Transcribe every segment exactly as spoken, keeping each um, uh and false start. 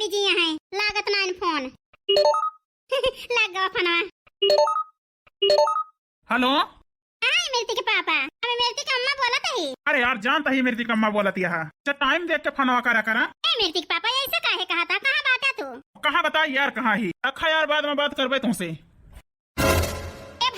जी हैं, लागत नाइन फोन। लग गवा फोनवा। हेलो। हाँ, इमरती के पापा, हम इमरती के अम्मा बोलत ही। अरे यार, जानत ही इमरती के अम्मा बोलत ही। अच्छा, टाइम देख के फोनवा करा करा। ए इमरती के पापा, ऐसे काहे कहत हा? कहाँ बाटा तू? कहाँ बताई यार, कहाँ ही? रखा यार, बाद में बात करबे तुमसे। ए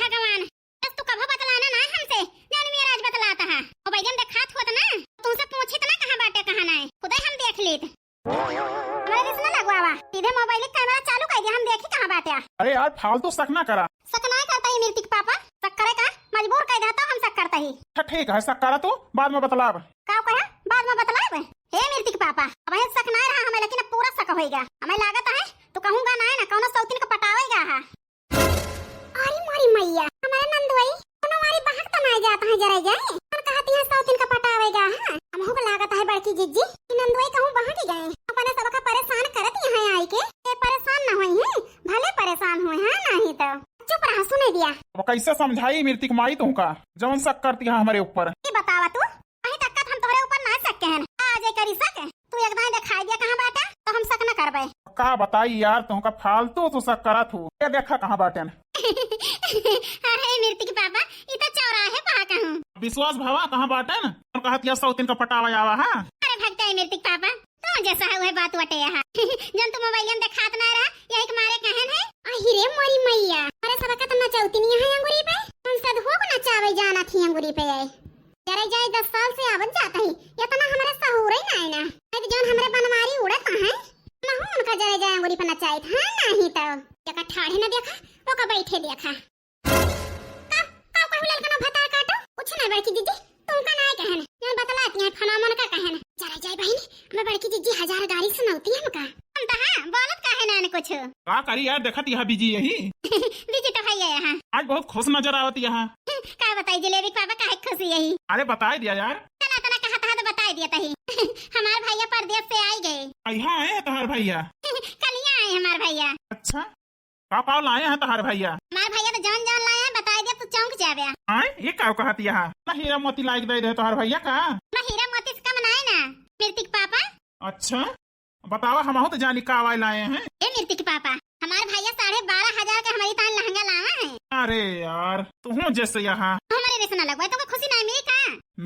भगवान, बस तू कभो बतलाना ना हमसे, जौन मेरा आज बतलात हा। मोबाइल में देखात होत ना, तुमसे पूछित ना कहाँ बाटे, कहाँ नाय, खुदे हम देख लेत। हमारे रिस ना लगवावा, सीधे मोबाइल के कैमरा चालू कर दिया, हम देखी कहाँ बाटे। अरे यार, फालतू शक ना करा। शक ना करता ही इमरती के पापा, शक करे का मजबूर कर देता, हम शक करता ही। अच्छा ठीक है, शक करा तू, बाद में बतलाब। का कहा? बाद में बतलाब? हे इमरती के पापा, अब शक ना रहा हमें, लेकिन अब पूरा शक होइगा। हमें लागत है तू कहूँगा ना, ना कौनो सौतीन का पटावेगा हा। अरे मोरी मैया, हमारे नंदुई कोनो वारी बहक त नाय जात है जरे जाए। कौन कहती है सौतीन का पटावेगा, हाँ? हमहू को लागत है बड़की जिज्जी कि नंदुई कहूँ बहक गए। अपने सबका परेशान करत यहाँ आई के, ये परेशान ना होई है, भले परेशान हुए हैं, नहीं तो चुप रहा, सुने दिया। अब कैसे समझाई इमरती के माई तुमका, जौन शक करती है हमारे ऊपर? ये बतावा तू, अभी तक हम तोहरे ऊपर ना शक के हन, आ जाए करी शक। तू एक दाई दिखाई दिया कहाँ बाटे, तो हम शक न करबे। का बताई यार, तुमका फालतू तू शक करत हूँ। ये देखा कहाँ बाटेन। अरे इमरती के पापा, ई तो चौराहे पा कहूँ। विश्वास भवा कहाँ बाटेन? कौन कहत या सौतीन का पटावा आवा, हाँ? अरे भगता इमरती के पापा, तू जैसा है वह बात वटे यहाँ। जौन तू मोबाइल में दिखात ना रहा, यही के मारे कहन है। अहि रे मोरी मैया, अरे सबका तो नचौती नहीं है अंगूरी पे। हम सदहो को नचावे जाना थी अंगूरी पे आए। जरे जाए दस साल से आवत जात ही, इतना हमरे सहूर ही नाय ना। नहीं तो जौन हमरे बनवारी उड़त है, ना हो उनका जरे जाए अंगूरी पर नचाइत है, नहीं तो जका ठाढ़े न देखा, ओका बैठे देखा। का, का कहू ललकनो भतार काटो? कुछ ना बड़की जिज्जी, तुमका नाय कहन, जौन बतलाती हैं फना मन का कहन। जरे जाए बहिनी, हमें बड़की जिज्जी हजार गारी सुनौती हमका। हम तो हाँ, बोलत काहे ना कुछ। का करी यार, देखत यहाँ बिजी यही। बिजी तो है यहाँ। आज बहुत खुश नजर आवत यहाँ। का बताई जिलेबी के पापा काहे खुशी यही। अरे बताई दिया यार। चला तना कहा था तो बताई दिया तही। हमार भैया परदेस से आई गए। कहिया आए हैं तोहार भैया? कलिया आए हमार भैया। अच्छा, का पाव लाए हैं तोहार भैया? हमार भैया तो जौन जौन लाए हैं बताई दिया, तू चौंक जाबे। आए, ये का कहत यहाँ? ना हीरा मोती लाइक दे दे तोहार भैया का? ना हीरा मोती से कम नाय ना, इमरती के पापा। अच्छा, बतावा, हमहू तो जानी का वाई लाए हैं। ए इमरती के पापा, हमार भैया साढ़े बारह हजार के हमारी तान लहंगा लावा है। अरे यार, तुहू जैसे यहाँ। हमारे रिस ना लगवाए, तुमको खुशी ना मिली का?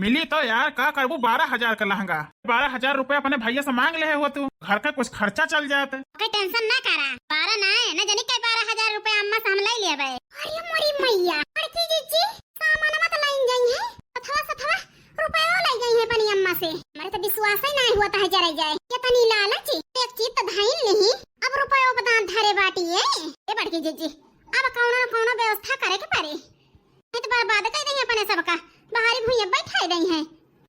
मिली तो यार, का करबू बारह हजार का लहंगा? बारह हजार रुपया अपने भैया से मांग ले हो तू, घर का कुछ खर्चा चल जात। कोई टेंशन ना करा, बारह ना है ना, जानी कई बारह हजार रुपया अम्मा से हम ले लेबे। अरे मोरी मैया, बड़की जिज्जी, सामान मत लाइन जाई है, अथवा सथवा रुपयो ले गई है अपनी अम्मा से। हमारे तो विश्वास ही नहीं हुआ था जरे जाए। ये तनी लालची, एक चीज तो धाइन नहीं, अब रुपयो बदान धरे बाटी है। ए बड़की जिज्जी, अब कौनो न कौनो व्यवस्था करे के पड़े। नहीं तो बर्बाद कर देंगे अपने सबका, बाहरी भुइयां बैठाई देंगे।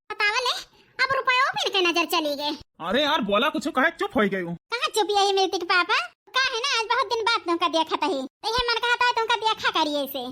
बतावा ले, अब रुपयो फिर के नजर चली गए। अरे यार, बोला कुछ, काहे चुप हो गई हूँ? कहाँ चुप यही इमरती के पापा? का है ना, आज बहुत दिन बाद तुमका देखा तही, तो ये मन कहता है तुमका देखा करिए से।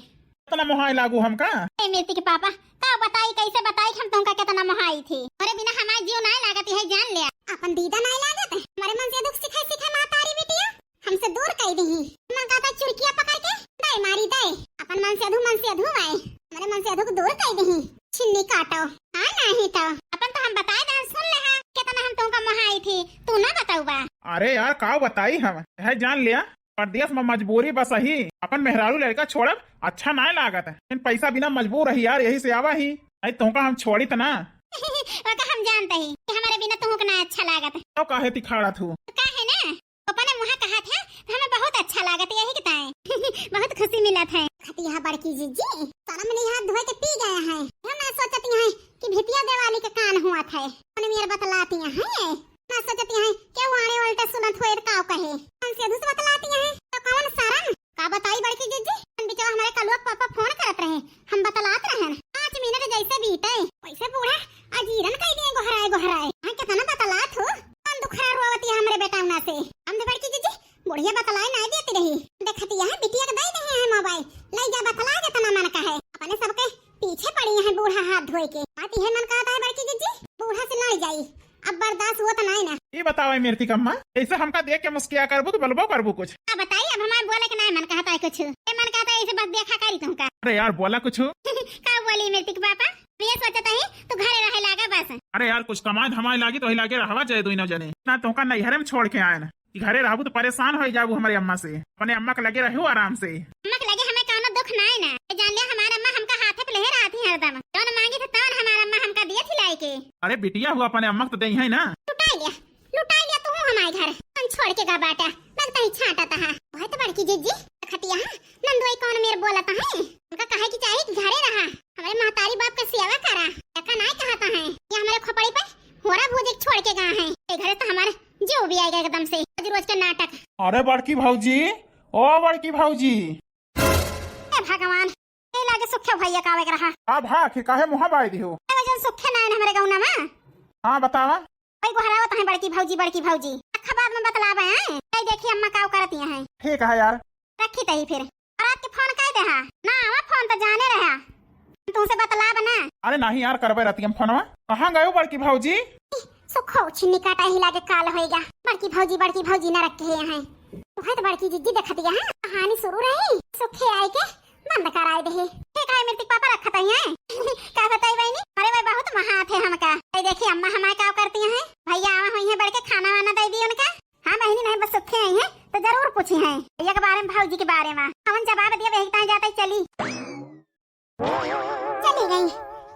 इतना मोहाई लागू हमका? ए इमरती के पापा, का बताई, कैसे बताई हम तुमका कितना मोहाई थी। अरे बिना हमारे जीव नाय लागत, यही जान लिया। अपन दीदा नाय लागत, हमारे मन से दुख सिखाई सिखाई मातारी बिटिया हमसे दूर कई दही। मन कहता चुरकिया पकड़ के दे मारी दे। अपन मन से अधू, मन से अधू आए, हमारे मन से अधू को दूर कई दही। छिन्नी काटो, हाँ नहीं तो। अपन तो हम बताए दे, सुन ले हा, कितना हम तुमका मोहाई थी, तू ना बताऊ बा। अरे यार, का बताई हम, है जान लिया। परदेस में मजबूरी बा सही, अपन मेहरारू लड़का छोड़ब अच्छा नाय लागत, लेकिन पैसा बिना मजबूर रही यार, यही से आवा ही, नहीं तुमका हम छोड़ी त ना। ओका हम जानते ही कि हमारे बिना तुमको ना अच्छा लागत। तो काहे तिखाड़ा थू? तो काहे ना, अपने मुँह कहा थे तो हमें बहुत अच्छा लागत, यही के ताए बहुत खुशी मिलत है। खतिया बड़की जिज्जी, शर्म नहीं हाथ धोए के पी गए हैं, हम ना सोचती हैं कि भितिया दिवाली के कान हुआ थे, अपने मेर बतलाती हैं। ना सोचती हैं, केहू आड़े उल्टे सुनत होए त काव कहे। मन से अधू से बतलाती हैं, तो कौन शरम? का बताई बड़की जिज्जी, हम बिचवा हमारे कलुआ पापा फोन करत रहे, हम बतलात रहन। पाँच मिनट जैसे बीते, वैसे बूढ़ा अजीरन कह दिए, गोहराए गोहराए। हाँ, कितना बतलात हो, कौन दुखरा रोवती है हमरे बेटौना से। हम दे बड़की जिज्जी, बुढ़िया बतलाए ना देती रही, देखती है बिटिया के दे दे हैं मोबाइल, ले जा बतला, जितना मन का है। अपने सबके पीछे पड़ी है बूढ़ा हाथ धोए के। बात यह मन कहता है बड़की जिज्जी, बूढ़ा से लड़ जाई, अब बर्दाश्त हुआ तो नहीं ना। ये बताओ ए मेरती कम्मा, ऐसे हमका देख के मुस्किया करबू कि बोलबो करबू कुछ? अब बताई, अब हमारे बोले के नहीं मन कहता है कुछ, ये मन कहता है ऐसे बस देखा करी तुमका। अरे यार, बोला कुछ। का बोली मेरती के पापा, ये सोचता है तू घरे रहे लागा बस। अरे यार, कुछ कमाए धमाए लागी तो वही लागे रहवा जाए दोनों जने ना, तुमका नैहरे में छोड़ के आए ना। कि घरे रहबू तो परेशान होइ जाबू हमरे अम्मा से। अपने अम्मा के लगे रहो आराम से। अम्मा के लगे हमें कौनो दुख नाई ना। ये जान ले, हमार अम्मा हमका हाथे पे लेहे रहत ही हरदम। जौन मांगी थे तौन हमार अम्मा हमका दिए थी लाई के। अरे बिटिया हुआ, अपने अम्मा के तो देइहैं ना। लुटाई लिया, लुटाई लिया तू हमारे घर। हम छोड़ के गा बाटा, लगता ही छांटा तहा। वह तो बड़की जिज्जी खतिया है, नंदोई कौन मेर बोलत है? उनका कहे कि चाही कि घरे रहा, हमरे महतारी बाप के सेवा करा। एका नाई कहत है, ये हमरे खोपड़ी पे होरा भूजे के छोड़ के गा है। ये घरे तो हमारे जीव भी आएगा एकदम से, रोज रोज के नाटक। अरे बड़की भौजी, ओ बड़की भौजी। ए भगवान, ए लागे सुखे भैया का आवे के रहा। अब हाँ, आखिर काहे मुँह बाय दिहो? ए वजन सुखे ना है हमरे गौना में। हाँ बतावा। भाई गोहरावत हैं बड़की भौजी, बड़की भौजी। अखा बाद में बतलावे हैं। कई देखी अम्मा का करती हैं। ठीक है यार। रखी तही फिर। और रात के फोन कई देहा? ना आवा फोन तो जाने रहा। तुमसे बतलाब ना। अरे नहीं यार, करबे रहती हम फोनवा। कहाँ गयो बड़की भौजी? सुखो छिन्नी काटा ही लागे काल होएगा। बड़की भौजी, बड़की भौजी ना रखे हैं। वह तो बड़की जिज्जी देखती है। कहानी शुरू रही, सुखे आए के बंद कराए दे। ठीक है, मिर्तिक पापा रखत ही हैं। का बताई बहिनी, अरे भाई बहुत महात है हमका। ए देखी अम्मा हमारे का करती हैं, भैया आवा हुई हैं बढ़ के खाना वाना दे दी उनका। हाँ बहिनी, नहीं बस सुखे आई हैं तो जरूर पूछी हैं भैया के बारे में, भौजी के बारे में। हमन जवाब दिया, वही ताई जाते चली। चली गई,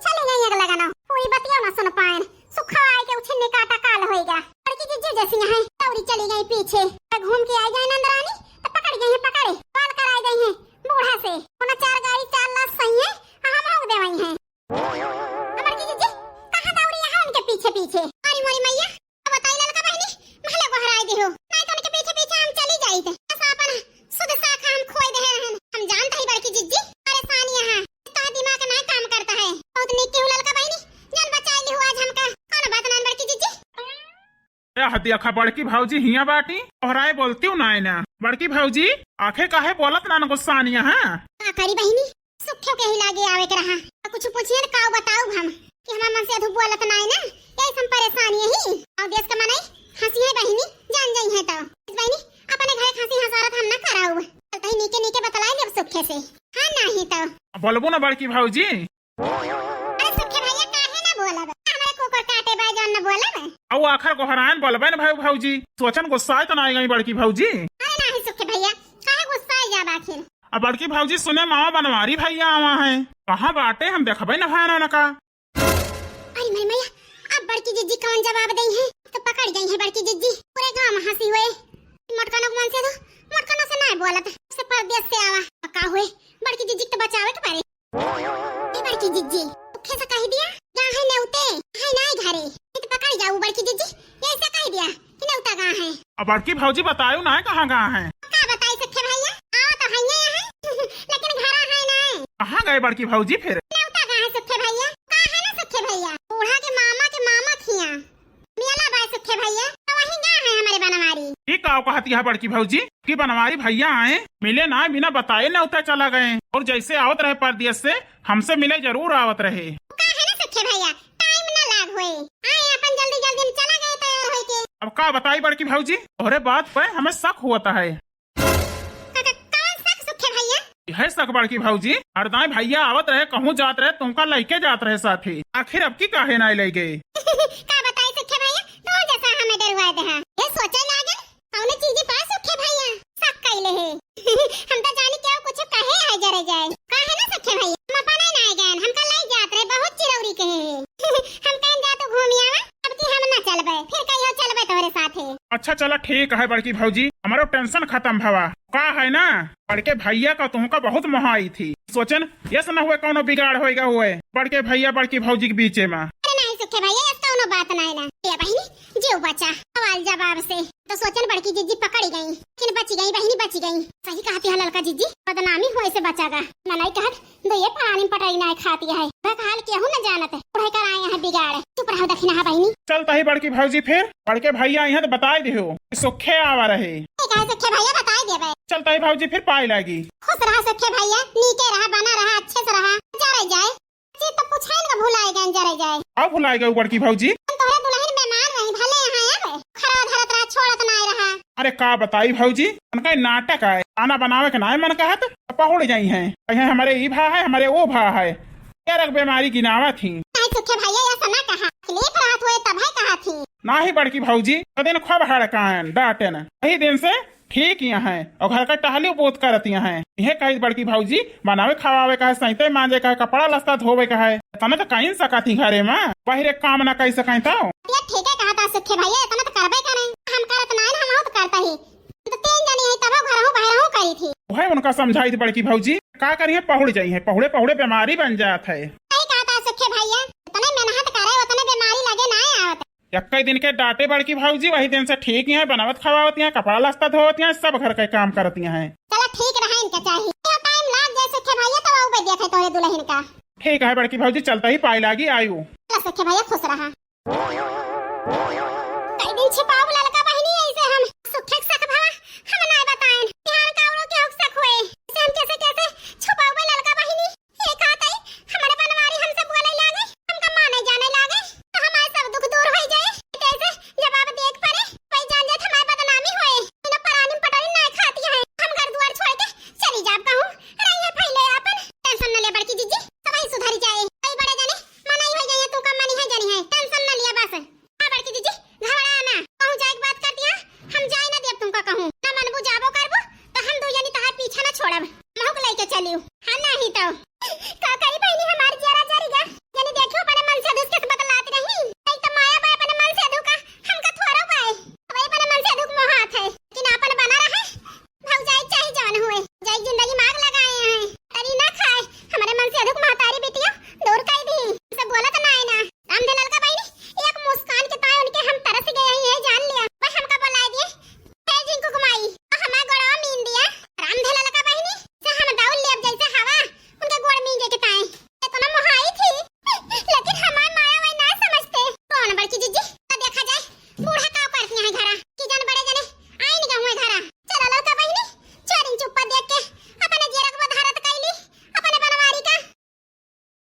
चली गई अगला गाना। कोई बतिया ना सुन पाएन। सुखा आए के उछिन्नी काटा काल होएगा। बड़की जिज्जी जैसी हैं, दौड़ी चली गई पीछे। तो घूम के आई जाए नंदरानी, तो पकड़ गई हैं, पकड़े। बाल कराए गई हैं बूढ़ा से। उन्हें चार गाड़ी चार लाश सही है, हम हो देवई हैं। बड़की जिज्जी, कहाँ दौड़ी यहाँ उनके पीछे पीछे? अरे मोरी मैया, अब बताई ललका बहिनी, भले गोहराई दिहो, नहीं तो उनके पीछे पीछे हम चली जाइत। बस आपन शुद्ध शाखा हम खोई दे रहन। हम जानत ही बड़की जिज्जी, परेशानी है, तो दिमाग नहीं काम करता है। बहुत नीक केहू ललका बहिनी, जान बचाई लिहो आज हमका। कौन बात नान बड़की जिज्जी? ए, देखा बड़की भौजी हिया बाटी, तोहराए बोलती हूँ ना, ना। बड़की भौजी, आखिर काहे बोलत ना, ना गुस्सानिया, हाँ? का करी बहिनी, सुखे के ही लागे आवे के रहा। आ कुछ पूछिए न, का बताऊ हम कि हमार मन से अधू बोलत ना है ना, यही सब परेशानी यही। और देश का मनई हंसी है बहिनी, जान जाई है तो। इस बहिनी, अपने घरे खांसी हंसारत हम ना कराऊ। चलते ही नीके नीके बतलाई लेब सुखे से। हाँ, नहीं तो। बोलबो ना बड़की भौजी। अरे सुखे भैया, काहे ना बोलब? हमरे कुकुर काटे बा जौन ना बोलब? अउ आखिर गोहरान बोलबे न भाई भौजी। सोचन गुस्साए त ना आई गई बड़की भौजी। अरे नाही सुखे भैया, काहे गुस्साए जाब आखिर? अब बड़की भौजी सुने मावा बनवारी भैया आवा है। कहाँ बाटे, हम देखबे न भाई ना का। अरे मेरी मैया, अब बड़की जिज्जी कौन जवाब दई है? तो पकड़ गई है बड़की जिज्जी। पूरे गांव में हंसी हुए। मोटकनो को मन से तो, मोटकनो से ना बोलत। से परदेस से आवा। का हुए? बड़की जिज्जी के तो बचावे के पड़े। ए बड़की जिज्जी, सुखे से कहि दिया, गा है नेउते, है नाई घरे। नहीं तो पकड़ जाऊ बड़की जिज्जी, यही से कहि दिया कि नेउता गा है। अब बड़की भौजी बतायो ना है कहाँ गा है। का बताई सुखे भैया, आवा तो हइये है, लेकिन घरा है नाई। कहाँ गए बड़की भौजी फिर? नेउता गा है सुखे भैया, का है ना सुखे भैया, बूढ़ा के मामा के मामा खिया। मिला बाय सुखे भैया, तो वहीं गा है हमरे बनवारी। ई का कहती है बड़की भौजी कि बनवारी भैया आए, मिले ना, बिना बताए नेउता चला गए, और जैसे आवत रहे परदेस से, हमसे मिले जरूर आवत रहे। का है ना सुखे भैया, टाइम ना लाग होए, आए अपन जल्दी जल्दी में चला गए तैयार होए के। अब का बताई बड़की भौजी, तोहरे बात पे हमें शक होत है। का, का, कौन शक सुखे भैया? यह शक बड़की भौजी, हरदाई भैया आवत रहे, कहूँ जात रहे, तुमका लइके जात रहे साथे, आखिर अब की काहे ना ले गए? का बताई सुखे भैया, तू जैसा हमें डरवा दे है। ये सोचे लागल, कौनो चीज पा सुखे भैया, शक कैले है। हम तो जानी क्या कुछ कहे है जरे जाए। काहे ना सुखे भैया, हम अपने ना गए, हमका ले जात रहे, बहुत चिरौरी के है। हम कहन जा तो घूमी आवा, अब की हम ना चलबे, फिर कहियो चलबे तोहरे साथे। अच्छा चला ठीक है बड़की भौजी, हमारो टेंशन खत्म भवा। का है ना, बड़के भैया का तुमका बहुत मोहाई थी। सोचन, यस न हुए कौनो बिगाड़ होएगा हुए बड़के भैया बड़की भौजी के बीचे में। अरे नहीं सुखे भैया, यस कौनो बात नहीं ना। ए बहिनी, जीव बचा, सवाल जवाब से। तो सोचन बड़की जिज्जी पकड़ी गई, लेकिन बची गई बहिनी, बची गई। सही कहती है ललका जिज्जी, बदनामी हुए से बचागा। मनई कहत दो ये परानी पटरी ना खाती है। वह हाल केहू न जानत है। पढ़ाई कराए यहाँ बिगाड़। चुप रहो दखिना बहिनी। चलता ही बड़की भौजी फिर। बड़के भैया यहाँ तो बताई दिहो कि सुखे आवा रहे। ठीक है सुखे भैया बताई देबे। चलता ही भौजी फिर पाई लागी। खुश रहा सुखे भैया, नीके रहा, बना रहा, अच्छे से रहा। जरे जाए। जी तो पुछाइन का भुलाए गए जरे जाए। अब भुलाए गए बड़की भौजी। हम तोहरे दुल्हन मेहमान रही, भले यहाँ अब खरा धरत रहा, छोड़त ना रहा। अरे का बताई भौजी, उनका नाटक है, खाना बनावे के नाय मन कहत, तो पहुड़ जाई हैं, कहीं हमारे ई भा है, हमारे ओ भा है, यार एक बीमारी गिनावा थी। नहीं सुखे भैया, ऐसा ना कहा, तकलीफ रहत हुए तब है कहा थी। नाही बड़की भौजी, ओ दिन खूब हड़कायन, डांटेन। वही दिन से ठीक यहाँ है और घर का टहली बूत करत यहाँ है। यह कही बड़की भौजी, बनावे खवावे का है, सैते मांजे का है, कपड़ा लत्ता धोवे का है, इतना तो कहीं सकत ही घरे में, बाहरे काम ना कही सकाई तो। ये ठीक है कहा था सुखे भैया, इतना तो करबे करे। हम करत ना है, हम तो करता ही। तो तीन जनी है तब घर हूँ बाहर हूँ करी थी। वह उनका समझाई थी बड़की भौजी, का करिए पहुड़ जाई है, पहुड़े पहुड़े बीमारी बन जात है। सही कहा था सुखे भैया, इतने मेहनत करे उतने बीमारी लगे ना आवत। यक्कई दिन के डांटे बड़की भौजी, वही दिन से ठीक ही है, बनावत खवावत हैं, कपड़ा लत्ता धोवत हैं, सब घर के काम करत हैं। चला ठीक रहे इनके चाहिए। ये टाइम लाग जाए सुखे भैया तो वो भी देखे तोरे दुल्हन का। ठीक है बड़की भौजी, चलता ही पाई लागी आयु। चला सुखे भैया खुश रहा। कई दिन छिपावल